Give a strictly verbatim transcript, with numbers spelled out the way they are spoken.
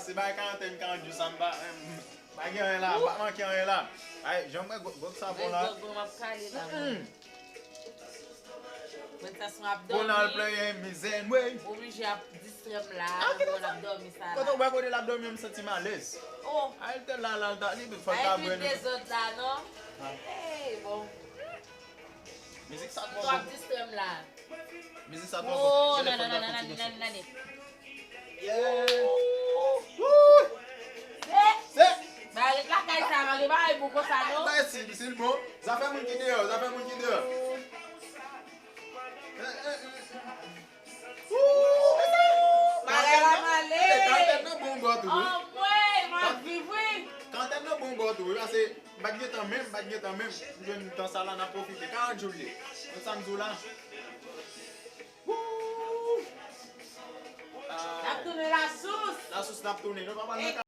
Se bay karantèn, karant jou sa, m pa, m pa gen anyen la, m pa manke anyen la. Ay, jan m wè gwòg, gwòg sa bon la. Gwòg, gwòg, m ap kale la, mwen. Princess, m ap dòmi. Pou nan al plenyen mizè, anmwey. Oblije ap distrè m la, mwen ap dòmi sa la. Kote w wè kote l ap dòmi, m santi m alèz. Oh. Ay, l te la, la, l ta, li fò l ta bwè. Ay, vin dezòd la, non? Hey, bon. Mizik sa twò bon. Mizik sa twò bon. Telefòn nan fouti desann. Bagay lakay sa, bagay pa bon konsa, non. Bagay si, si l bon. Zafè moun ki deyò, zafè moun ki deyò. Bagay la male. Karantèn nan bon gò tou, wi. Anmwey, m ap viv, wi. Karantèn nan bon gò tou, wi, paske m pa t gentan menm, m pa t gentan menm. M jwenn tan sa la, n ap pwofite. Karant jou l ye. Konn sa m di w la? Woo! N ap tounen lasous. Lasous n ap tounen. Nou pa pral nan